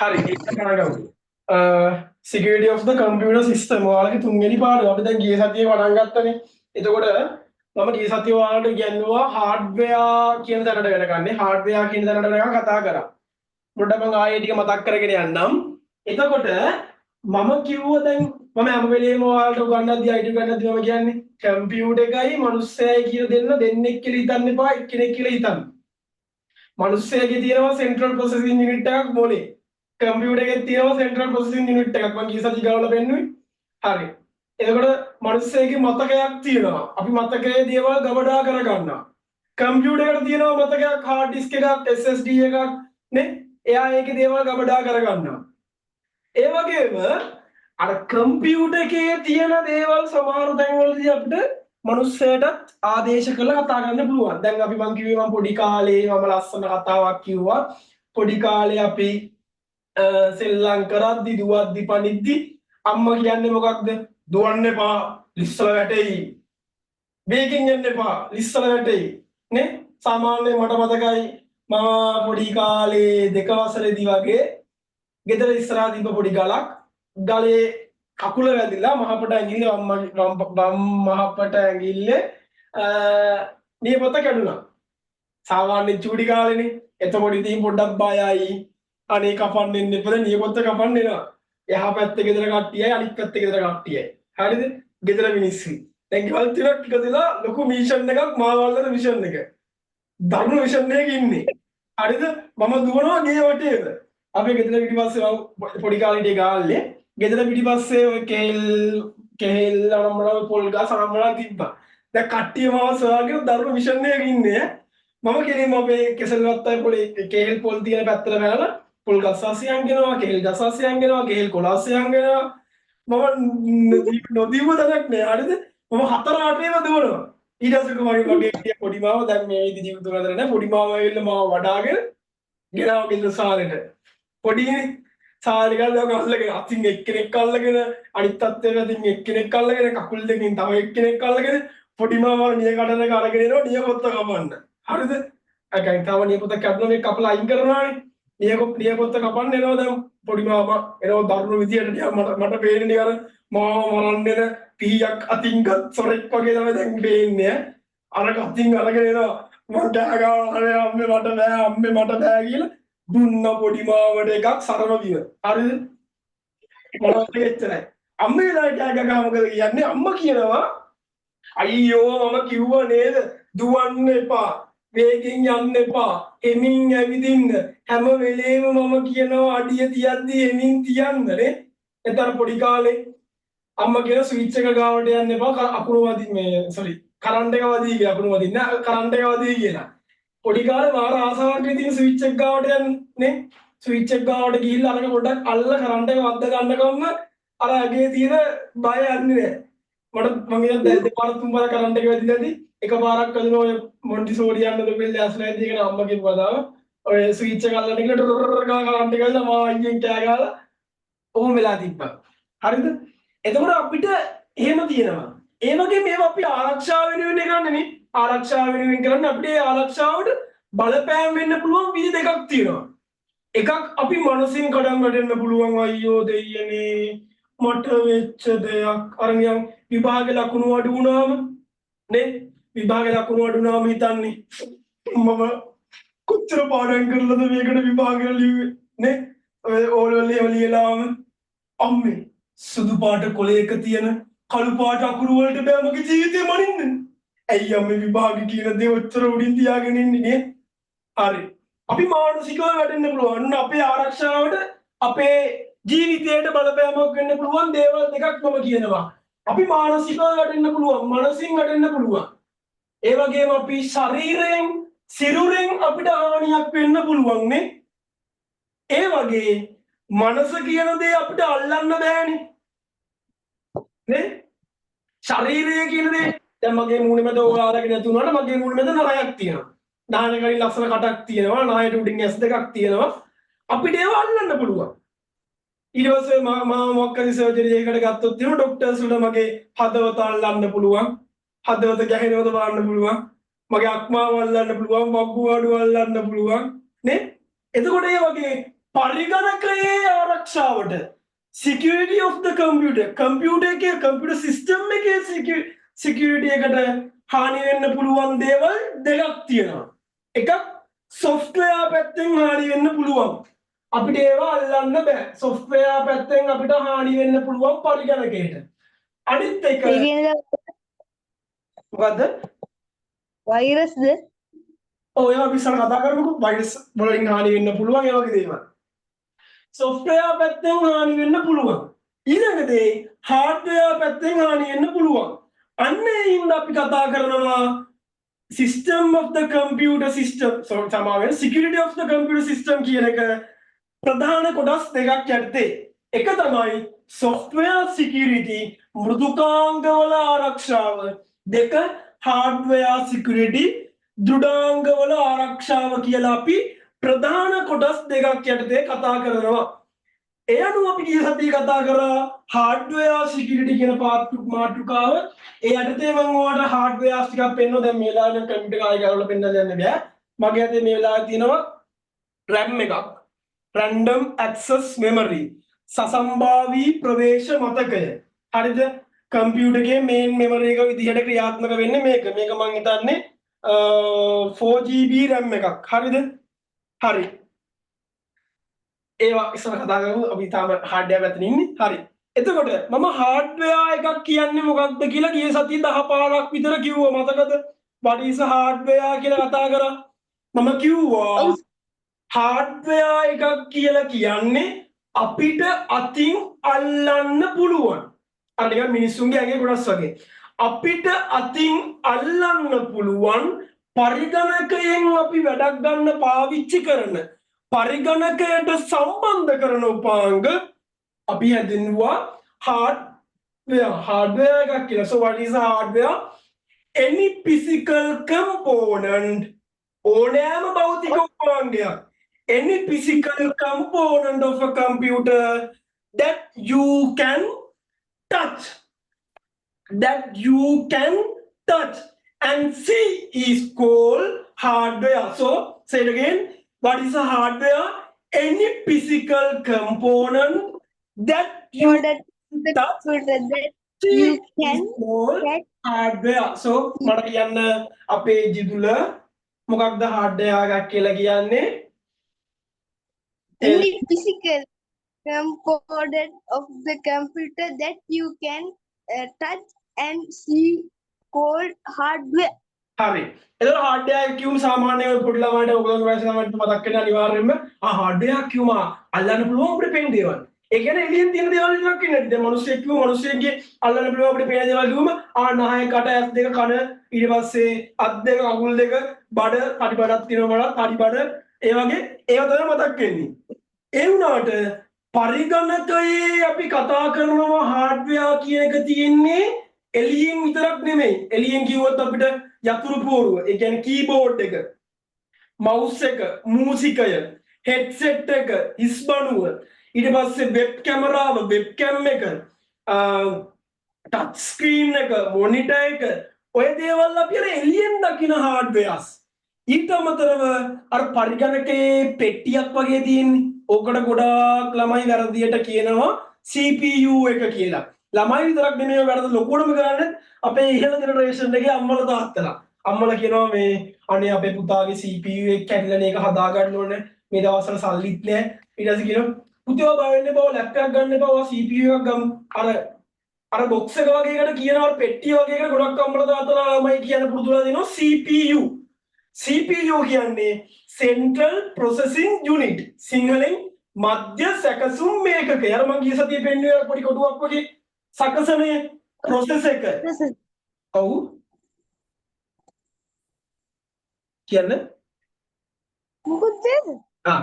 හරි, ඒක කරගමු. Security of the computer system ඔයාලගේ තුන්වෙනි පාඩම අපි දැන් ගිය සතියේ පටන් ගත්තනේ. එතකොට මම ගිය සතියේ ඔයාලට ඉගැන්නුවා hardware කියන තැනට වෙනකන්නේ, hardware කියන තැනට වෙනකන් කතා කරා. පොඩ්ඩක් මම ආයෙ ටික මතක් කරගෙන යන්නම්. එතකොට මම කිව්ව, දැන් මම හැම වෙලේම ඔයාලට උගන්වද්දි, IT උගන්වද්දි මම කියන්නේ කම්පියුටර් එකයි මනුස්සයයි කියලා දෙන්න දෙන්නෙක් කියලා හිතන්න එපා, එක්කෙනෙක් කියලා හිතන්න. මනුස්සයගේ තියෙනවා සෙන්ට්‍රල් ප්‍රොසෙසිං යුනිට් එකක් මොලේ. කම්පියුටර් එකේ තියෙනවා සෙන්ට්‍රල් ප්‍රොසෙසිං යුනිට් එකක්, මං ගිය සතියේ ගාවලා පෙන්නුවේ. හරි. එතකොට මනුස්සයගේ මතකයක් තියෙනවා. අපි මතකයේ දේවල් ගබඩා කරගන්නවා. කම්පියුටර් එකට තියෙනවා මතකයක්, හાર્ඩ් ඩිස්ක් එකක්, SSD එකක් නේ. එයා ඒකේ දේවල් ගබඩා කරගන්නවා. ඒ වගේම අර කම්පියුටර් එකේ තියෙන දේවල් සමහර තැන්වලදී අපිට මනුස්සයටත් ආදේශ කරලා කතා කරන්න පුළුවන්. දැන් අපි මං කිව්වේ, මං පොඩි කාලේ මම ලස්සන කතාවක් කිව්වා. පොඩි කාලේ අපි සෙල්ලම් කරද්දි, දුවද්දි, පනිද්දි අම්මා කියන්නේ මොකක්ද? දුවන්න එපා, ලිස්සල වැටෙයි. වේගෙන් යන්න එපා, ලිස්සල වැටෙයි. නේ? සාමාන්‍යයෙන් මට මතකයි මම පොඩි කාලේ 2 වසරේදී වගේ ගෙදර ඉස්සරහා තිබ්බ පොඩි ගලක්, ගලේ කකුල වැදිලා මහපට ඇඟිල්ල, වම් වම් මහපට ඇඟිල්ලේ නියපොත්ත කැඩුනා. සාමාන්‍යයෙන් චූටි කාලේනේ. එතකොට ඉතින් පොඩ්ඩක් බයයි. අනේ කපන්න එන්න එපා, නියපොත්ත කපන්න එනවා. එහා පැත්තේ ගෙදර කට්ටියයි අනිත් පැත්තේ ගෙදර කට්ටියයි. හරිද? ගෙදර මිනිස්සු. දැන් ගෙවල් තුනක් එකතු වෙලා ලොකු මිෂන් එකක්, මාව අල්ලන මිෂන් එක. දරුණු මිෂන් එකක ඉන්නේ. හරිද? මම දුවනවා ගේ වටේම. අපේ ගෙදර පිටිපස්සේ, මම පොඩි කාලේ හිටියේ ගාල්ලේ. ගෙදර පිටිපස්සේ ඔය කෙහෙල් කෙහෙල් අනම්මනම් පොල් ගස් අනම්මනම් තිබ්බා. දැන් කට්ටිය මාව සොයාගෙන දරුණු මිෂන් එකක ඉන්නේ. මම කෙලින්ම අපේ කෙසෙල් වත්තයි පොලේ කෙහෙල් පොල් තියෙන පැත්තට පැනලා පොල් ගස් අස්සේ හංගෙනවා, කෙහෙල් ගස් අස්සේ හංගෙනවා, කෙහෙල් කොළ අස්සේ හංගෙනවා. මම නොදිව්ව තැනක් නෑ. හරිද? මම හතර අටේම දුවනවා. ඊට පස්සේ මගේ මගේ හිටිය පොඩි මාව, දැන් මේ ඉදි ජීවිත අතර නෑ, පොඩි මාව ඇවිල්ලා මාව වඩාගෙන ගෙනාව ගෙදර සාලෙට. පොඩිනේ සාලේ ගාලා අල්ලගෙන, අතින් එක්කෙනෙක් අල්ලගෙන, අනිත් අත්තේ අතින් එක්කෙනෙක් අල්ලගෙන, කකුල් දෙකෙන් තව එක්කෙනෙක් අල්ලගෙන පොඩි මාව නිය කඩන එක අරගෙන එනවා නියපොත්ත කපන්න. හරිද? ඒ කියන්නේ තව නියපොත්ත කැඩුණා, මේක කපලා අයින් කරනවානේ. නියපොත්ත කපන්න එනවා. දැන් පොඩි මාමා එනවා දරුණු විදියට නිකන්. මට මට පේන්නේ නිකන් අර මාව මරන්න එන පීයක් අතින් ගත් සොරෙක් වගේ තමයි දැන් පේන්නේ ඈ. අරක අතින් අරගෙන එනවා. මං කෑ ගහනවා, අනේ අම්මේ මට බෑ, අම්මේ මට බෑ කියලා. දුන්න පොඩි මාමට එකක් සරම බිම. හරිද? මොනවද එච්චරයි. අම්මේ වෙලාවේ කෑ ගහ මොකද කියන්නේ? අම්මා කියනවා, අයියෝ මම කිව්වා නේද දුවන්න එපා, වේගෙන් යන්න එපා, හෙමින් ඇවිදින්න. හැම වෙලේම මම කියනවා අඩිය තියද්දි හෙමින් තියන්න නේ. එතන පොඩි කාලේ අම්මා කියන ස්විච් එක ගාවට යන්න එපා, අකුණු වදි, මේ සෝරි, කරන්ට් එක වදී කියලා, අකුණු වදින්න කරන්ට් එක වදී කියලා. පොඩි කාලේ මාර ආසාවක් තියෙන ස්විච් එක ගාවට යන්න නේ. ස්විච් එක ගාවට ගිහිල්ලා අරක පොඩ්ඩක් අල්ල කරන්ට් එක වද්ද ගන්නකම්ම අර ඇගේ තියෙන බය යන්නේ නෑ. මට මං හිතන්නේ දැන් දෙපාරක් තුන් පාරක් කරන්ට් එක වැදිලා ඇති. එක පාරක් වැදුණා ඔය මොන්ටිසෝරි යන්නද කොහෙද ඇස්ලෑන්ඩ් එකේ අම්මා කියපු කතාව. ඔය ස්විච් එක අල්ලන්න ගිහලා ටරර් ගාලා කරන්ට් එක වැදිලා මා අයියෙන් කෑ ගහලා ඔහොම වෙලා තිබ්බා. හරිද? එතකොට අපිට එහෙම තියෙනවා. ඒ වගේ මේවා අපි ආරක්ෂාව වෙනුවෙන් කරන්නේ නේ. ආරක්ෂාව වෙනුවෙන් කරන්නේ. අපිට ඒ ආරක්ෂාවට බලපෑම් වෙන්න පුළුවන් විදි දෙකක් තියෙනවා. එකක් අපි මනසින් කඩන් වැටෙන්න පුළුවන්, අයියෝ දෙයියනේ මට වෙච්ච දෙයක්. අර නිකන් විභාග ලකුණු අඩු වුණාම නේ, විභාග ලකුණු අඩු වුණාම හිතන්නේ මම කොච්චර පාඩම් කරලාද මේකට විභාග ලිව්වේ නේ. ඔය ඕලෙවල් එහෙම ලියලාම අම්මේ සුදු පාට කොලයක තියෙන කළු පාට අකුරු වලට බෑ මගේ ජීවිතේ මනින්න. ඇයි අම්මේ විභාග කියන දේ ඔච්චර උඩින් තියාගෙන ඉන්නේ නේ? හරි. අපි මානසිකව වැටෙන්න පුළුවන්. අන්න අපේ ආරක්ෂාවට, අපේ ජීවිතයට බලපෑමක් වෙන්න පුළුවන් දේවල් දෙකක් මම කියනවා. අපි මානසිකව වැටෙන්න පුළුවන්, මනසින් වැටෙන්න පුළුවන්. ඒ වගේම අපි ශරීරයෙන්, සිරුරෙන් අපිට හානියක් වෙන්න පුළුවන් නේ. ඒ වගේ මනස කියන දේ අපිට අල්ලන්න බෑනේ. නේ? ශරීරය කියන දේ දැන් මගේ මූණේ මැද ඔයාලගේ නැති වුණාට මගේ මූණේ මැද නහයක් තියෙනවා. නහය කලින් ලස්සන කටක් තියෙනවා. නහයට උඩින් ඇස් දෙකක් තියෙනවා. අපිට ඒව අල්ලන්න පුළුවන්. ඊට පස්සේ මම මොකක් හරි සර්ජරි එකකට ගත්තොත් එහෙම ඩොක්ටර්ස් වලට මගේ හදවත අල්ලන්න පුළුවන්. හදවත ගැහෙනවද බලන්න පුළුවන්. මගේ අක්මාව අල්ලන්න පුළුවන්, වකුගඩු අල්ලන්න පුළුවන් නේ. එතකොට ඒ වගේ පරිගණකයේ ආරක්ෂාවට, security of the computer, computer එකේ, computer system එකේ security එකට හානි වෙන්න පුළුවන් දේවල් දෙකක් තියෙනවා. එකක් software පැත්තෙන් හානි වෙන්න පුළුවන්. අපිට ඒවා අල්ලන්න බෑ. Software පැත්තෙන් අපිට හානි වෙන්න පුළුවන් පරිගණකයට. අනිත් එක ඒ කියන්නේ මොකද්ද? වෛරස්ද? ඔව්, ඒවා අපි ඉස්සර කතා කරමුකෝ. වෛරස් වලින් හානි වෙන්න පුළුවන්, ඒ වගේ දේවල්. සොෆ්ට්වෙයාර් පැත්තෙන් හානි වෙන්න පුළුවන්. ඊළඟ දේ හાર્ඩ්වෙයාර් පැත්තෙන් හානි වෙන්න පුළුවන්. අන්න ඒ හින්දා අපි කතා කරනවා system of the computer system, sorry, සමාවෙන්න, security of the computer system කියන එක ප්‍රධාන කොටස් දෙකක් යටතේ. එක තමයි software security, මෘදුකාංගවල ආරක්ෂාව. දෙක hardware security, දෘಢාංගවල ආරක්ෂාව කියලා අපි ප්‍රධාන කොටස් දෙකක් යටතේ කතා කරනවා. ඒ අනුව අපි ගිය සතියේ කතා කරා හાર્ඩ්වෙයාර් සිකියුරිටි කියන මාතෘකාව. ඒ යටතේ මම ඔයාලට හાર્ඩ්වෙයාර්ස් ටිකක් පෙන්නුවා. දැන් මේ වෙලාවේ නම් කම්පියුටර් එක ආයෙ කරලා පෙන්නන්න යන්න බෑ. මගේ අතේ මේ වෙලාවේ තියෙනවා RAM එකක්. Random access memory. සසම්භාවී ප්‍රවේශ මතකය. හරිද? කම්පියුටර් එකේ මේන් මෙමරි එක විදිහට ක්‍රියාත්මක වෙන්නේ මේක. මේක මං හිතන්නේ 4 GB RAM එකක්. හරිද? හරි. ඒවා ඉස්සර කතා කරමු. අපි තාම හાર્ඩ්වෙයාර් පැත්තේ ඉන්නේ. හරි. එතකොට මම හાર્ඩ්වෙයාර් එකක් කියන්නේ මොකක්ද කියලා ගිය සතියේ 10 පාරක් විතර කිව්වා, මතකද? What is a hardware කියලා කතා කරා. මම කිව්වා හાર્ඩ්වෙයාර් එකක් කියලා කියන්නේ අපිට අතින් අල්ලන්න පුළුවන්. අර නිකන් මිනිස්සුන්ගේ ඇඟේ කොටස් වගේ. අපිට අතින් අල්ලන්න පුළුවන්, පරිගණකයෙන් අපි වැඩක් ගන්න පාවිච්චි කරන, පරිගණකයට සම්බන්ධ කරන උපාංග අපි හැඳින්වුවා හાર્ඩ්වෙයාර් එකක් කියලා. So what is a hardware? Any physical component, ඕනෑම භෞතික උපාංගයක්, any physical component of a computer that you can touch, that you can touch and see is called hardware. So say it again. What is a hardware? Any physical component that you that the touch, computer that see you is can called touch. hardware. So මට කියන්න අපේ ජිදුල, මොකක්ද hardware එකක් කියලා කියන්නේ? Any physical component of the computer that you can touch and see called hardware. හරි. එතකොට hardware එක කියුම සාමාන්‍යයෙන් ඔය පොඩි ළමයින්ට, ඔයගොල්ලෝගේ වයස ළමයින්ට මතක් වෙන අනිවාර්යයෙන්ම ආ හાર્ඩ්වෙයාර් කියුම අල්ලන්න පුළුවන් අපිට පේන දේවල්. ඒ කියන්නේ එළියෙන් තියෙන දේවල් විතරක් වෙන්නේ නැති. දැන් මිනිස්සෙක් කිව්ව මිනිස්සෙක්ගේ අල්ලන්න පුළුවන් අපිට පේන දේවල් කිව්වම ආ නහය, කට, ඇස් දෙක, කන, ඊට පස්සේ අත් දෙක, කකුල් දෙක, බඩ, තඩි බඩක් තියෙනවා මට, තඩි බඩ, ඒ වගේ ඒවා තමයි මතක් වෙන්නේ. ඒ වුණාට පරිගණකයේ අපි කතා කරනවා හાર્ඩ්වෙයාර් කියන එක තියෙන්නේ එළියෙන් විතරක් නෙමෙයි. එළියෙන් කිව්වොත් අපිට යතුරු පුවරුව, ඒ කියන්නේ කීබෝඩ් එක, මවුස් එක, මූසිකය, හෙඩ්සෙට් එක, හිස්බණුව, ඊට පස්සේ වෙබ් කැමරාව, වෙබ් කැම් එක, ටච් ස්ක්‍රීන් එක, මොනිටර් එක, ඔය දේවල් අපි අර එළියෙන් දකින හાર્ඩ්වෙයාර්ස්. ඊට අමතරව අර පරිගණකයේ පෙට්ටියක් වගේ තියෙන්නේ. ඕකට ගොඩාක් ළමයි වැරදියට කියනවා CPU එක කියලා. ළමයි විතරක් නෙමෙයි ඔය වැරද්ද ලොකුවටම කරන්නේ, අපේ ඉහළ ජෙනරේෂන් එකේ අම්මලා තාත්තලා. අම්මලා කියනවා මේ අනේ අපේ පුතාගේ CPU එක කැඩිලා නේ, ඒක හදා ගන්න ඕනේ. මේ දවස්වල සල්ලිත් නෑ. ඊට පස්සේ කියනවා පුතේ ඔයා බය වෙන්න එපා, ඔයා ලැප් එකක් ගන්න එපා, ඔයා CPU එකක් ගමු. අර අර බොක්ස් එක වගේ එකට කියනවා, අර පෙට්ටිය වගේ එකට ගොඩක් අම්මලා තාත්තලා ළමයි කියන පුරුදු වෙලා දෙනවා CPU. CPU කියන්නේ Central Processing Unit. සිංහලෙන් මධ්‍ය සැකසුම් ඒකකය. අර මං ගිය සතියේ පෙන්නුවේ පොඩි කොටුවක් වගේ සකසනේ ප්‍රොසෙස් එක. Process. ඔව්. කියන්න. මොකක්ද? ආ.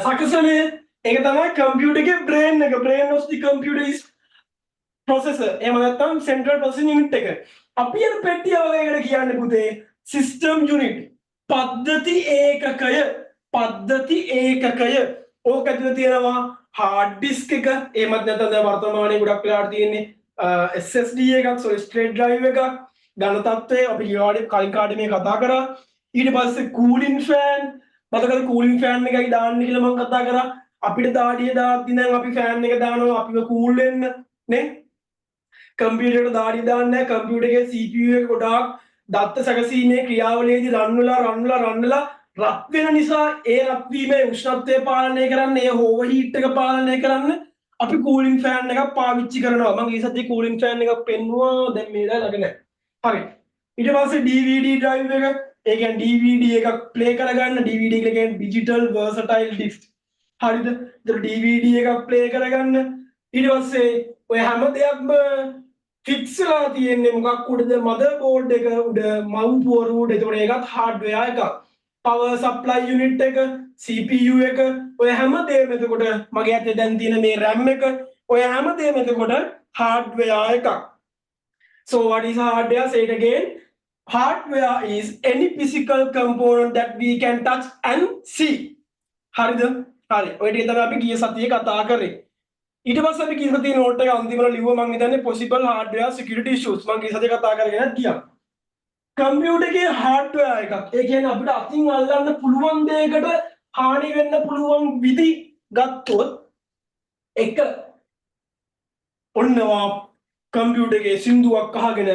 සකසනේ ඒක තමයි කම්පියුටර් එකේ බ්‍රේන් එක. Brain of the computer is processor. එහෙම නැත්නම් central processing unit එක. අපි අර පෙට්ටිය වගේ එකට කියන්නේ පුතේ සිස්ටම් යුනිට්. පද්ධති ඒකකය. පද්ධති ඒකකය. ඕක ඇතුලේ තියෙනවා හાર્ඩ් ඩිස්ක් එක. එහෙමත් නැත්නම් දැන් වර්තමානයේ ගොඩක් වෙලාවට තියෙන්නේ SSD එකක්, solid state drive එකක්. ඝන තත්ත්වයේ අපි ඊළාට කලින් කාඩේ මේ කතා කරා. ඊට පස්සේ කූලින් ෆෑන්, මතකද කූලින් ෆෑන් එකයි දාන්න කියලා මං කතා කරා? අපිට දාඩිය දාද්දි නම් අපි ෆෑන් එක දානවා අපිව කූල් වෙන්න නේ. කම්පියුටර් එකට දාඩිය දාන්නේ නැහැ. කම්පියුටර් එකේ CPU එක ගොඩාක් දත්ත සැකසීමේ ක්‍රියාවලියේදී රන් වෙලා රන් වෙලා රන් වෙලා රත් වෙන නිසා, ඒ රත් වීමේ උෂ්ණත්වය පාලනය කරන්න, ඒ ඕවර් හීට් එක පාලනය කරන්න අපි කූලින් ෆෑන් එකක් පාවිච්චි කරනවා. මං ගිය සතියේ කූලින් ෆෑන් එකක් පෙන්නුවා. දැන් මේ වෙලාවේ ළඟ නැහැ. හරි, ඊට පස්සේ DVD drive එක. ඒ කියන්නේ DVD එකක් ප්ලේ කරගන්න. DVD එක කියන්නේ ඩිජිටල් වර්සටයිල් ඩිස්ක්, හරිද? ඒතර DVD එකක් ප්ලේ කරගන්න. ඊට පස්සේ ඔය හැම දෙයක්ම ෆික්ස් වෙලා තියෙන්නේ මොකක් උඩද? මදර් බෝඩ් එක උඩ, මව් පුවරු උඩ. ඒතකොට ඒකත් හાર્ඩ්වෙයාර් එකක්. පවර් සප්ලයි යුනිට් එක, CPU එක, ඔය හැම දෙයක්ම, එතකොට මගේ අතේ දැන් තියෙන මේ RAM එක, ඔය හැම දෙයක්ම එතකොට හાર્ඩ්වෙයාර් එකක්. So what is hardware? Say it again. Hardware is any physical component that we can touch and see. හරිද? හරි. ඔය ටික තමයි අපි ගිය සතියේ කතා කරේ. ඊට පස්සේ අපි ගිය සතියේ නෝට් එක අන්තිමට ලිව්වා මං හිතන්නේ possible hardware security issues. මං ගිය සතියේ කතා කරගෙන ගියා. කම්පියුටර් එකේ හાર્ඩ්වෙයාර් එකක්. ඒ කියන්නේ අපිට අතින් අල්ලන්න පුළුවන් දෙයකට හානි වෙන්න පුළුවන් විදි ගත්තොත්, එක, ඔන්නවා කම්පියුටර් එකේ සින්දුවක් අහගෙන,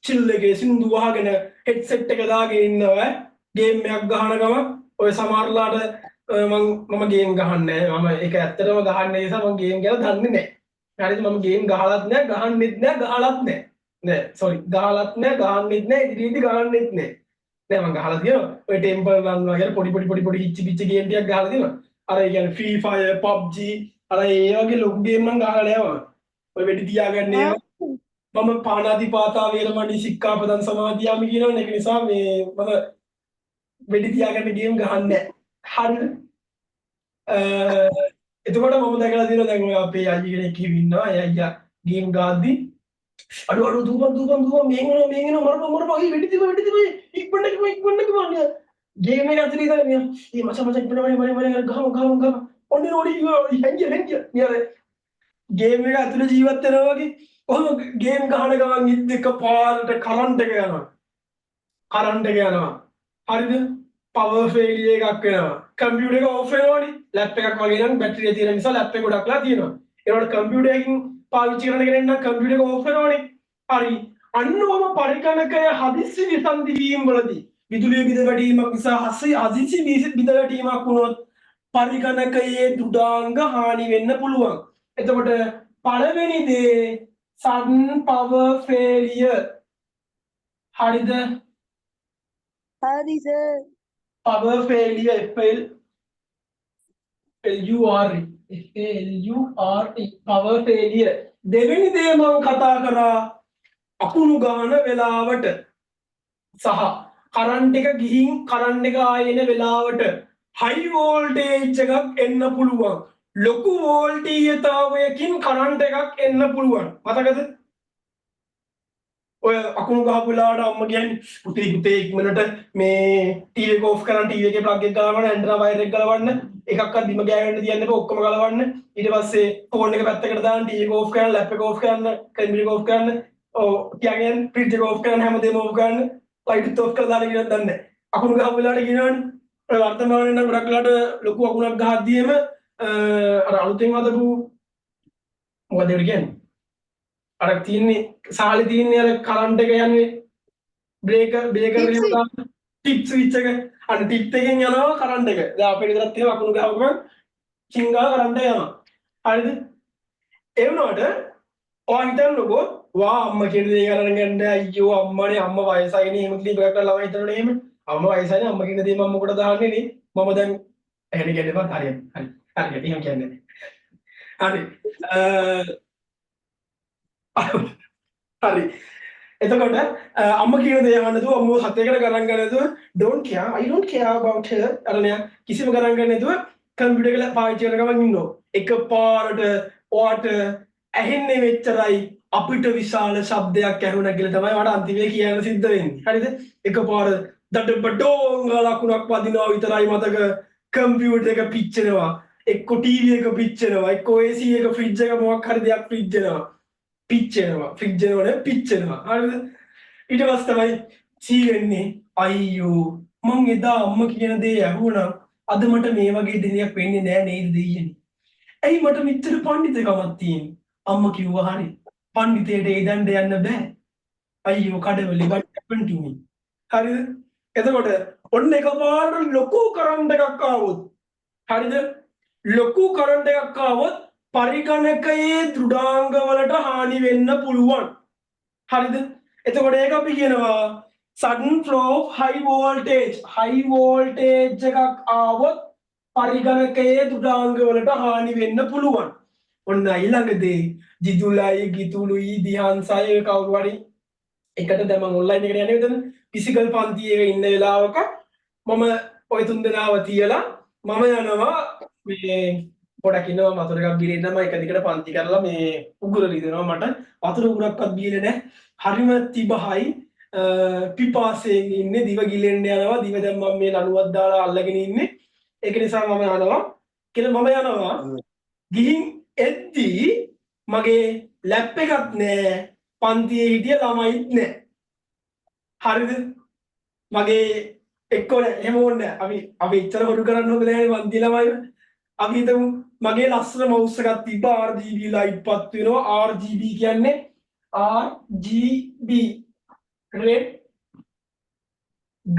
චිල් එකේ සින්දු අහගෙන, හෙඩ්සෙට් එක දාගෙන ඉන්නවා ගේම් එකක් ගහන ගමන්. ඔය සමහරලාට මම ගේම් ගහන්නේ නැහැ. මම ඒක ඇත්තටම ගහන්නේ නිසා මම ගේම් ගැන දන්නේ නැහැ. හරිද? මම ගේම් ගහලත් නැහැ, ගහන්නෙත් නැහැ, ගහලත් නැහැ. නෑ, සෝරි, ගහලත් නැහැ, ගහන්නෙත් නැහැ, ඉදිරියේදී ගහන්නෙත් නැහැ. නෑ, මං ගහලා තියෙනවා. ඔය ටෙම්පල් රන් වගේ පොඩි පොඩි පොඩි පොඩි හිච්චි පිච්චි ගේම් ටිකක් ගහලා තියෙනවා. අර ඒ කියන්නේ ෆ්‍රී ෆයර්, PUBG, අර ඒ වගේ ලොකු ගේම් මං ගහලා නෑ මම. ඔය වෙඩි තියාගන්න ඒවා. මම පාණාතිපාතා වේරමණී සික්ඛාපදං සමාදියාමි කියනවනේ. ඒක නිසා මේ මම වෙඩි තියාගන්න ගේම් ගහන්නේ නෑ. හරිද? එතකොට මම දැකලා තියෙනවා, දැන් ඔය අපේ අයියා කෙනෙක් කිව් ඉන්නවා. ඒ අයියා ගේම් ගාද්දි "අඩෝ අඩෝ, දූපන් දූපන් දූපන්, මේන් එනවා මේන් එනවා, මරපන් මරපන්, ඒ වෙඩි තිබ්බ වෙඩි තිබ්බ, ඉක්මනට කිව්වා ඉක්මනට කිව්වා" නිකන් ගේම් එක ඇතුලේ ඉඳලා නිකන් "ඒ මචං මචං, ඉක්මනට මරි මරි මරි, ගහමු ගහමු ගහමු, ඔන්න ඕඩි හැංගිය හැංගිය" නිකන් ගේම් එක ඇතුලේ ජීවත් වෙනවා වගේ. ඔහොම ගේම් ගහන ගමන් ඉද්ද එක පාරට කරන්ට් එක යනවා. කරන්ට් එක යනවා, හරිද? පවර් ෆේලියර් එකක් වෙනවා. කම්පියුටර් එක ඔෆ් වෙනවනේ. ලැප් එකක් වගේ නම් බැටරිය තියෙන නිසා ලැප් එක ගොඩක් වෙලා තියෙනවා. ඒනකොට කම්පියුටර් එකකින් පාවිච්චි කරන කෙනෙක් නම් කම්පියුටර් එක ඔෆ් වෙනවනේ. හරි, අන්න ඔහම පරිගණකය හදිස්සි විසන්ධි වීම වලදී, විදුලිය බිඳ වැටීමක් නිසා හදිස්සි බිඳ වැටීමක් වුණොත් පරිගණකයේ දෘඩාංග හානි වෙන්න පුළුවන්. එතකොට පළවෙනි දේ sudden power failure. හරිද? හරි sir. Power failure, F L L U R E, F A L U R E, power failure. දෙවෙනි දේ මම කතා කරා අකුණු ගහන වෙලාවට සහ කරන්ට් එක ගිහින් කරන්ට් එක ආයෙ එන වෙලාවට හයි වෝල්ටේජ් එකක් එන්න පුළුවන්. ලොකු වෝල්ටීයතාවයකින් කරන්ට් එකක් එන්න පුළුවන්. මතකද? ඔය අකුණු ගහපු වෙලාවට අම්මා කියන්නේ "පුතේ පුතේ, ඉක්මනට මේ ටීවී එක ඕෆ් කරන්න, ටීවී එකේ ප්ලග් එක ගලවන්න, ඇන්ටනා වයර් එක ගලවන්න, එකක්වත් බිම ගෑවෙන්න තියන්න එපා, ඔක්කොම ගලවන්න. ඊට පස්සේ ෆෝන් එක පැත්තකට දාන්න, ටීවී එක ඕෆ් කරන්න, ලැප් එක ඕෆ් කරන්න, කම්පියුටර් එක ඕෆ් කරන්න, ඔව් තියාගෙන ෆ්‍රිජ් එක ඕෆ් කරන්න, හැමදේම ඕෆ් කරන්න, ලයිට් ඔෆ් කරලා දාන්න" කියලා දන්නේ නැහැ. අකුණු ගහපු වෙලාවට කියනවනේ. ඔය වර්තමානයේ නම් ගොඩක් වෙලාවට ලොකු අකුණක් ගහද්දීම අර අලුතෙන් හදපු, මොකද ඒකට කියන්නේ? අර තියෙන්නේ සාලේ තියෙන්නේ අර කරන්ට් එක යන්නේ බ්‍රේකර් බ්‍රේකර් ටිප් එහෙම දාන්න ටිප් ස්විච් එක. අන්න ටිප් එකෙන් යනවා කරන්ට් එක. දැන් අපේ ගෙදරත් එහෙම අකුණු ගහපු ගමන් චිංගා කරන්ට් එක යනවා. හරිද? ඒ වුණාට ඔයා හිතන්නකෝ වා අම්මා කියන දේ ගණන් ගන්න, අයියෝ අම්මානේ, අම්මා වයසයිනේ එහෙම කියලා ඉවර කරලා ළමයි හිතනවනේ එහෙම. අම්මා වයසයිනේ, අම්මා කියන දේ මම මොකටද අහන්නේ නේ. මම දැන් එහෙම කියන්න එපා. හරි හරි හරි, එහෙම කියන්නේ හරි හරි. එතකොට අම්මා කියන දේ අහන්න නැතුව, අම්මව සතේකට ගණන් ගන්න නැතුව, don't care, I don't care about her, අර නෑ, කිසිම ගණන් ගන්න නැතුව කම්පියුටර් එක පාවිච්චි කරන ගමන් ඉන්නවා. එකපාරට ඔයාට ඇහෙන්නේ මෙච්චරයි, අපිට විශාල ශබ්දයක් ඇහුණා කියලා තමයි මට අන්තිමේ කියන්න සිද්ධ වෙන්නේ. හරිද? එකපාර දඩ බඩෝං ගාලා අකුණක් වදිනවා විතරයි මතක. කම්පියුටර් එක පිච්චෙනවා, එක්ක ටීවී එක පිච්චෙනවා, එක්ක AC එක, ෆ්‍රිජ් එක, මොකක් හරි දෙයක් පිච්චෙනවා. පිච්චෙනවා, ෆ්‍රිජ් වෙනව නෙවෙයි, පිච්චෙනවා. හරිද? ඊට පස්සේ තමයි සී වෙන්නේ, අයියෝ මං එදා අම්මා කියන දේ ඇහුවනම් අද මට මේ වගේ දෙයක් වෙන්නේ නෑ නේද දෙයියනේ? ඇයි මට මෙච්චර පණ්ඩිතකමක් තියෙන්නේ? අම්මා කිව්වා හරි. පණ්ඩිතයට ඒ දණ්ඩ යන්න බෑ. අයියෝ කඩවලේ, what happened to me? හරිද? එතකොට ඔන්න එකපාරට ලොකු කරන්ට් එකක් ආවොත්, හරිද? ලොකු කරන්ට් එකක් ආවොත් පරිගණකයේ දෘಢාංග වලට හානි වෙන්න පුළුවන්. හරිද? එතකොට ඒක අපි කියනවා sudden flow of high voltage. High voltage එකක් ආවොත් පරිගණකයේ දෘಢාංග වලට හානි වෙන්න පුළුවන්. ඔන්න ඊළඟ දේ, ජිදුලයි ගිතුලුයි දිහන්සයි ඔය කවුරු හරි එකට, දැන් මම ඔන්ලයින් එකට යන්නේ මෙතන, ෆිසිකල් පන්තියක ඉන්න වෙලාවක මම ඔය තුන් දෙනාව තියලා මම යනවා. මේ පොඩක් ඉන්නවා, වතුර එකක් බීලා ඉන්නවා. එක දිගට පන්ති කරලා මේ උගුර රිදෙනවා. මට වතුර උගුරක්වත් බීලා නැහැ. හරිම තිබහයි, පිපාසයෙන් ඉන්නේ, දිව ගිලෙන්න යනවා දිව. දැන් මම මේ ලණුවක් දාලා අල්ලගෙන ඉන්නේ. ඒක නිසා මම යනවා කියලා මම යනවා. ගිහින් එද්දී මගේ ලැප් එකක් නෑ, පන්තියේ හිටිය ළමයිත් නෑ. හරිද? මගේ එක්කෝ නෑ, එහෙම ඕනේ නෑ. අපි අපි එච්චර හොරු කරන්න හොඳ නෑනේ පන්ති ළමයිව. අපි හිතමු මගේ ලස්සන මවුස් එකක් තිබ්බා. RGB light පත් වෙනවා. RGB කියන්නේ RGB, red,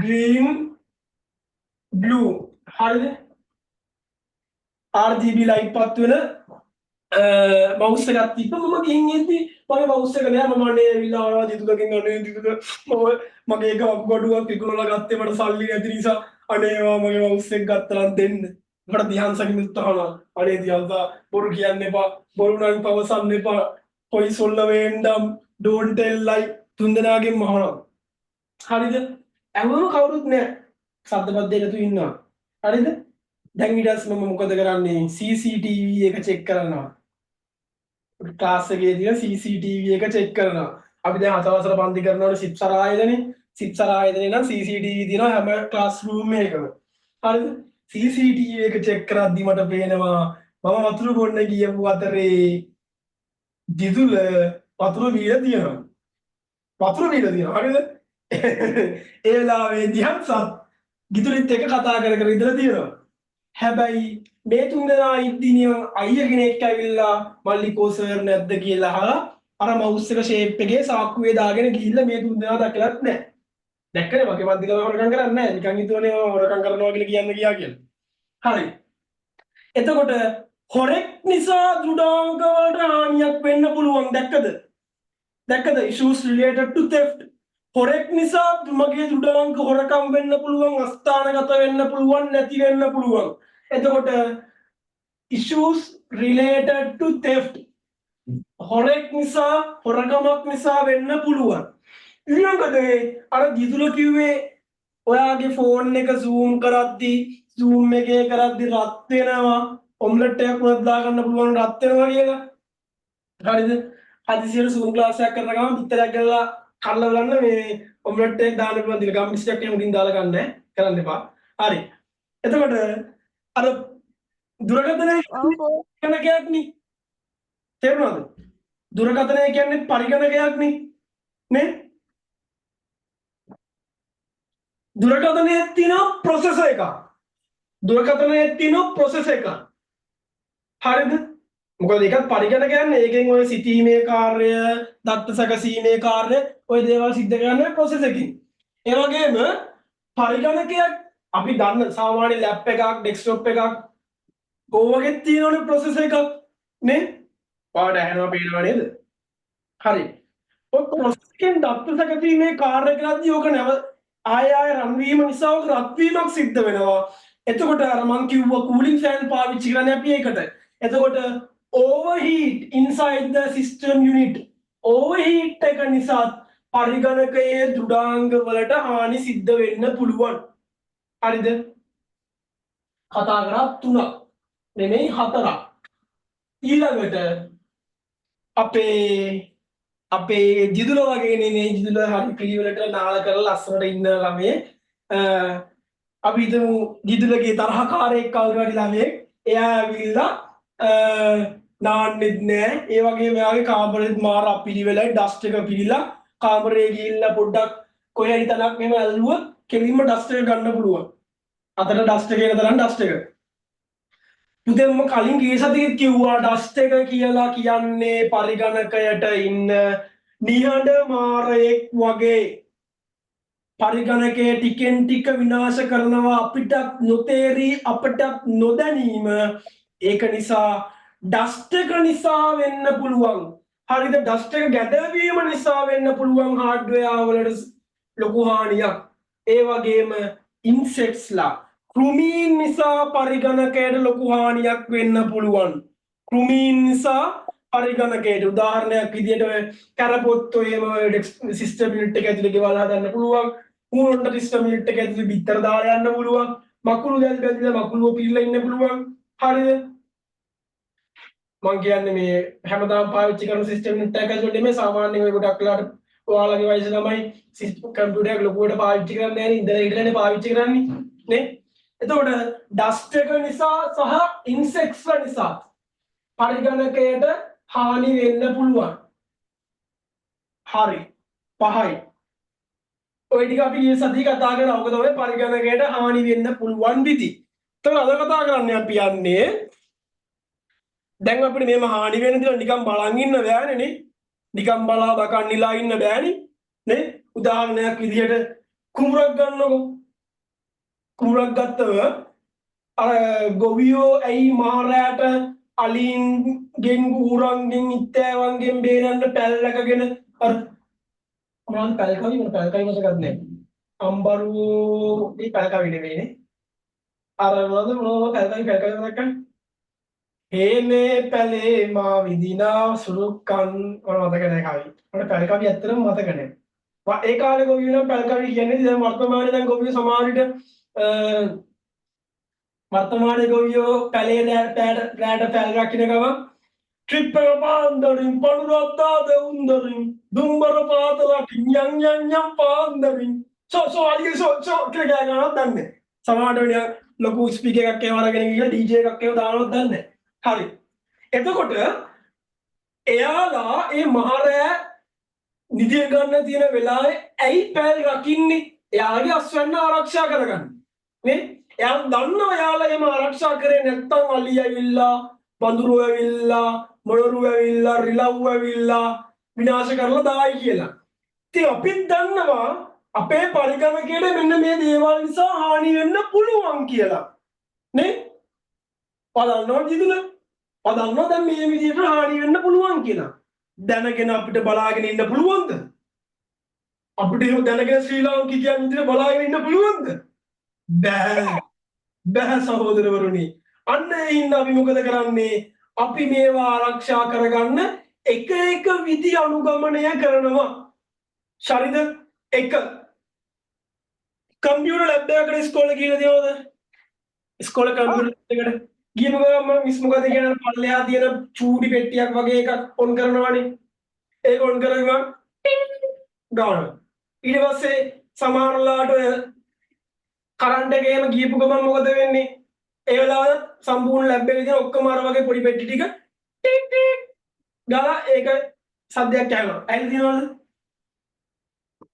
green, blue. හරිද? RGB light පත් වෙන මවුස් එකක් තිබ්බ. මම ගිහින් එද්දි මගේ මවුස් එක නෑ. මම අනේ ඇවිල්ලා ආවා දිදුලගෙන්, අනේ දිදුල, මම මගේ එක වකුගඩුවක් විකුණලා ගත්තේ මට සල්ලි නැති නිසා. අනේ ඔයා මගේ මවුස් එක ගත්තා නම් දෙන්න. මට දිහන්සගෙන් අහනවා, අනේ දිහන්සා, බොරු කියන්න එපා, බොරු නම් පවසන්න එපා, பொய் சொல்ல வேண்டாම්, don't tell lie. තුන් දෙනාගෙන් අහනවා. හරිද? ඇහුවම කවුරුත් නෑ. සද්ද බද්ද නැතුව ඉන්නවා. හරිද? දැන් ඊට පස්සේ මම මොකද කරන්නේ? CCTV එක චෙක් කරනවා. ක්ලාස් එකේ තියෙන CCTV එක චෙක් කරනවා. අපි දැන් හත වසර පන්ති කරනකොට සිප්සර ආයතනේ, සිප්සර ආයතනේ නම් CCTV තියෙනවා හැම ක්ලාස් රූම් එකකම. හරිද? CCTV එක චෙක් කරද්දි මට පේනවා මම වතුර බොන්න ගියපු අතරේ දිදුල වතුර බීලා තියෙනවා. වතුර බීලා තියෙනවා. හරිද? ඒ වෙලාවේ දිහන්සත් ගිතුලිත් එක්ක කතා කර කර ඉඳලා තියෙනවා. හැබැයි මේ තුන් දෙනා ඉද්දි නිකන් අයියා කෙනෙක් ඇවිල්ලා මල්ලි කෝ සර් නැද්ද කියලා අහලා අර මවුස් එක ෂේප් එකේ සාක්කුවේ දාගෙන ගිහිල්ලා මේ තුන් දෙනා දැකලත් නැහැ. දැක්කනේ මගේ පන්ති ළමයි හොරකම් කරන්නේ නැහැ. නිකන් හිතුවනේ මම හොරකම් කරනවා කියලා කියන්න ගියා කියලා. හරි. එතකොට හොරෙක් නිසා දෘಢාංග වලට හානියක් වෙන්න පුළුවන්. දැක්කද? දැක්කද? Issues related to theft. හොරෙක් නිසා මගේ දෘಢාංග හොරකම් වෙන්න පුළුවන්, අස්ථානගත වෙන්න පුළුවන්, නැති වෙන්න පුළුවන්. එතකොට issues related to theft, හොරෙක් නිසා, හොරකමක් නිසා වෙන්න පුළුවන්. ඊළඟ දේ, අර දිදුල කිව්වේ ඔයාගේ ෆෝන් එක සූම් කරද්දි, සූම් එකේ කරද්දි රත් වෙනවා, ඔම්ලට් එකක් වුණත් දාගන්න පුළුවන් රත් වෙනවා කියලා. හරිද? හදිසියට සූම් ක්ලාස් එකක් කරන ගමන් පිටරයක් ගලලා කඩලා බලන්න මේ ඔම්ලට් එකක් දාන්න පුළුවන් දිල ගම් බිස්කට් එකක් උඩින් දාලා ගන්න ඈ. කරන්න එපා. හරි. එතකොට අර දුරකථනය පරිගණකයක් නේ. තේරුණාද? දුරකථනය කියන්නේ පරිගණකයක් නේ. නේ? දුරකථනයේ තියෙන ප්‍රොසෙසර් එකක්. දුරකථනයේ තියෙන ප්‍රොසෙසර් එකක්. හරිද? මොකද ඒකත් පරිගණකයක් නේ. ඒකෙන් ඔය සිතීමේ කාර්ය, දත්ත සැකසීමේ කාර්ය, ඔය දේවල් සිද්ධ කරන්නේ ප්‍රොසෙසර් එකකින්. ඒ වගේම පරිගණකයක් අපි දන්න සාමාන්‍ය ලැප් එකක්, ඩෙස්ක්ටොප් එකක් ඕවගෙත් තියෙනවනේ ප්‍රොසෙසර් එකක් නේ? ඔයාලට ඇහෙනවා පේනවා නේද? හරි. ඔය ප්‍රොසෙසර් එකෙන් දත්ත සැකසීමේ කාර්ය කරද්දී ඕක නැව ආය ආය රන් වීම නිසා ඕක රත් වීමක් සිද්ධ වෙනවා. එතකොට අර මං කිව්වා කූලින් ෆෑන් පාවිච්චි කරන්නේ අපි ඒකට. එතකොට overheat inside the system unit, overheat එක නිසා පරිගණකයේ දෘಢාංග වලට හානි සිද්ධ වෙන්න පුළුවන්. හරිද? කතා කරා තුනක් නෙමෙයි, හතරක්. ඊළඟට අපේ අපේ ජිදුල වගේ නෙමෙයි, ජිදුල හරි පිළිවෙලට නාල කරලා ලස්සනට ඉන්න ළමයේ. අපි හිතමු ජිදුලගේ තරහකාරයෙක් කවුරු හරි ළමයෙක්. එයා ඇවිල්ලා නාන්නෙත් නෑ. ඒ වගේම එයාගේ කාමරෙත් මාර අපිළිවෙලයි, ඩස්ට් එක පිරීලා. කාමරේ ගිහිල්ලා පොඩ්ඩක් කොහේ හරි තැනක් මෙහෙම ඇල්ලුවොත් කෙලින්ම ඩස්ට් එක ගන්න පුළුවන්. අතට ඩස්ට් එක එන තරම් ඩස්ට් එක. පුතේ, මම කලින් ගිය සතියේත් කිව්වා, ඩස්ට් එක කියලා කියන්නේ පරිගණකයට ඉන්න නිහඬ මාරයෙක් වගේ. පරිගණකය ටිකෙන් ටික විනාශ කරනවා අපිටත් නොතේරී, අපටත් නොදැනීම. ඒක නිසා ඩස්ට් එක නිසා වෙන්න පුළුවන්, හරිද? ඩස්ට් එක ගැදවීම නිසා වෙන්න පුළුවන් හાર્ඩ්වෙයාර් වලට ලොකු හානියක්. ඒ වගේම ඉන්සෙක්ට්ස්ලා, කෘමීන් නිසා පරිගණකයට ලොකු හානියක් වෙන්න පුළුවන්. කෘමීන් නිසා පරිගණකයට, උදාහරණයක් විදියට ඔය කැරපොත්තෝ එහෙම සිස්ටම් යුනිට් එක ඇතුලේ ගෙවල් හදන්න පුළුවන්. ඌරොන්ට සිස්ටම් යුනිට් එක ඇතුලේ බිත්තර දාලා යන්න පුළුවන්. මකුළු දැල් බැඳිලා මකුළුව පිරලා ඉන්න පුළුවන්, හරිද? මං කියන්නේ මේ හැමදාම පාවිච්චි කරන සිස්ටම් යුනිට් එකක් ඇතුලේ නෙමෙයි. සාමාන්‍යයෙන් ඔය ගොඩක් වෙලාවට ඔයාලගේ වයස ළමයි සිස්ටම් කම්පියුටර් එකක් ලොකුවට පාවිච්චි කරන්නේ නැහැ නේ. ඉඳලා හිටලානේ පාවිච්චි කරන්නේ නේ. එතකොට ඩස්ට් එක නිසා සහ ඉන්සෙක්ට්ස් නිසා පරිගණකයට හානි වෙන්න පුළුවන්. හරි, පහයි. ඔය ටික අපි ගිය සතියේ කතා කරා. ඔක තමයි පරිගණකයට හානි වෙන්න පුළුවන් විදි. එතකොට අද කතා කරන්න අපි යන්නේ, දැන් අපිට මෙහෙම හානි වෙන දේවල් නිකන් බලන් ඉන්න බෑනේ නේ. නිකන් බලා බකන්නිලා ඉන්න බෑනේ නේ. උදාහරණයක් විදිහට කුඹුරක් ගන්නකො. කුඹුරක් ගත්තම අර ගොවියෝ ඇයි මහ රෑට අලීන්ගෙන්, ඌරන්ගෙන්, ඉත්තෑවන්ගෙන් බේරන්න පැල් රැකගෙන, අර මොනවද පැල් කවි, මට පැල් කවි මතකත් නෑ. අම්බරු, ඒ පැල් කවි නෙවෙයිනේ. අර මොනවද මොනවද පැල් කවි, පැල් කවි මතක් කරන්නේ. හේනේ පැලේ මා විදිනා සුරුක්කන්, මට මතක නෑ කවි. මට පැල් කවි ඇත්තටම මතක නෑ. ඒ කාලේ ගොවියෝ නම් පැල් කවි කියන්නේ. දැන් වර්තමානයේ දැන් ගොවියෝ සමහර විට, වර්තමානයේ ගොවියෝ පැලේ රෑට රෑට පැල් රකින්න ගමන් ට්‍රිප් එක පාන්දරින් පණුරක් දාද උන්දරින් දුම්බර පාත රකින් යන් යන් යන් පාන්දරින් සෝ සෝ අලිය සෝ සෝ කියලා කෑ ගහනවත් දන්නේ නැහැ. සමහරට නිකන් ලොකු ස්පීකර් එකක් ඒව අරගෙන ගිහලා DJ එකක් ඒව දානවත් දන්නේ නැහැ. හරි. එතකොට එයාලා ඒ මහ රෑ නිදිය ගන්න තියෙන වෙලාවේ ඇයි පැල් රකින්නේ? එයාගේ අස්වැන්න ආරක්ෂා කරගන්න. නේ? එයා දන්නවා එයාලා එහෙම ආරක්ෂා කරේ නැත්තම් අලි ඇවිල්ලා, වඳුරු ඇවිල්ලා, මොළරු ඇවිල්ලා, රිලව් ඇවිල්ලා විනාශ කරලා දායි කියලා. ඉතින් අපිත් දන්නවා අපේ පරිගණකයට මෙන්න මේ දේවල් නිසා හානි වෙන්න පුළුවන් කියලා. නේ? ඔයා දන්නවද ජිදුල? ඔයා දන්නවා දැන් මේ විදිහට හානි වෙන්න පුළුවන් කියලා. දැනගෙන අපිට බලාගෙන ඉන්න පුළුවන්ද? අපිට එහෙම දැනගෙන ශ්‍රී ලාංකිකයන් විදිහට බලාගෙන ඉන්න පුළුවන්ද? බෑ. බෑ සහෝදරවරුනි. අන්න ඒ හින්දා අපි මොකද කරන්නේ? අපි මේවා ආරක්ෂා කරගන්න එක එක විදි අනුගමනය කරනවා. හරිද? එක, කම්පියුටර් ලැබ් එකකට ඉස්කෝලේ ගිහලා තියෙනවද? ඉස්කෝලේ කම්පියුටර් ලැබ් එකට ගියපු ගමන් මිස් මොකද කියන්නේ? පල්ලෙහා තියෙන චූටි පෙට්ටියක් වගේ එකක් ඔන් කරනවනේ. ඒක ඔන් කරලා ගමන් ගානවා. ඊට පස්සේ සමහර වෙලාවට ඔය කරන්ට් එක එහෙම ගියපු ගමන් මොකද වෙන්නේ? ඒ වෙලාවට සම්පූර්ණ ලැබ් එකේ තියෙන ඔක්කොම අර වගේ පොඩි පෙට්ටි ටික ටික් ටික් ගාලා ඒක සද්දයක් ඇහෙනවා. ඇහිලා තියෙනවද?